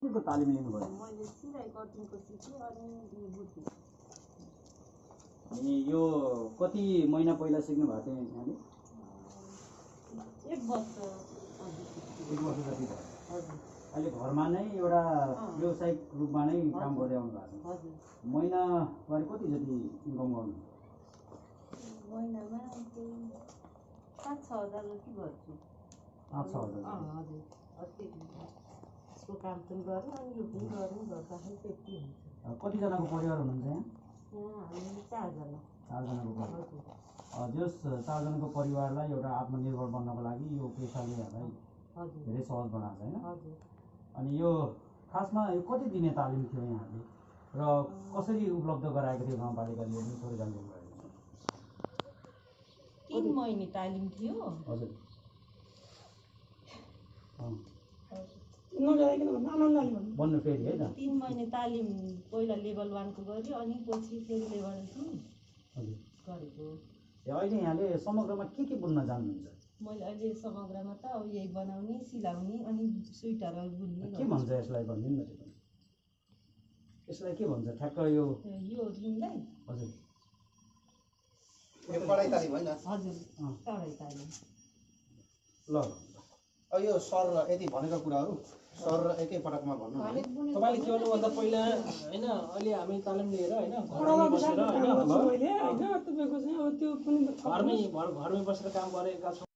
के को तालिम लिनुभयो? मैले सिलाइ कटिङको सिकेँ अनि बुटी। अनि यो कति महिना पहिला सिक्नु भएको थियो यहाँले? 1 वर्ष। 1 वर्ष जति भयो। हजुर। अहिले घरमा नै एउटा व्यावसायिक रूपमा नै काम गर्दै आउनु भएको छ। हजुर। महिनावारी कति जति इन्कम गर्नु? महिनामा 5-6 हजार जति गर्छु। 5-6 हजार। हजुर। अस्ति यसको काम पनि गर्नु अनि यो पनि गर्नु गर्दाखेरि त्यति हुन्छ। कतिजनाको परिवार हुनुहुन्छ यहाँ? हामी 4 जना। 4 जनाको परिवार। हजुर। जस 4 जनाको परिवारलाई एउटा आत्मनिर्भर बन्नको लागि यो पेसाले यहाँलाई धेरै सहज बनाएको छ हैन? हजुर। अनि यो खासमा यो कति दिने तालिम थियो यहाँले र कसरी उपलब्ध गराएको थियो गाउँपालिकाले यो थोरै जानकारी गराइदिनु? 3 महिने तालिम थियो। हजुर। भन्नु फेरि है त। 3 महिने तालिम पहिला लेभल 1 को गर्यो अनि पछि फेरि लेभल 2 हजुर गरेको। अहिले यहाँले समग्रमा के बुन्न जान्नुहुन्छ? मैले अहिले समग्रमा त अब यही बनाउने, सिलाउने अनि स्वेटरहरू बुन्ने। के भन्छ यसलाई भनिदिनु न त्यो? यसलाई के भन्छ ठ्याक्क यो रिङलाई? हजुर। यो कडाई तालिम हैन? हजुर, कडाई तालिम। ल अब यो सर यति भनेको कुराहरू सर एकै पटकमा भन्नु न। तपाईले के गर्नु भन्दा पहिला हैन अहिले हामी तालिम लिएर हैन घरमै बसेर हैन घरमै बसेर काम गरेका छौँ।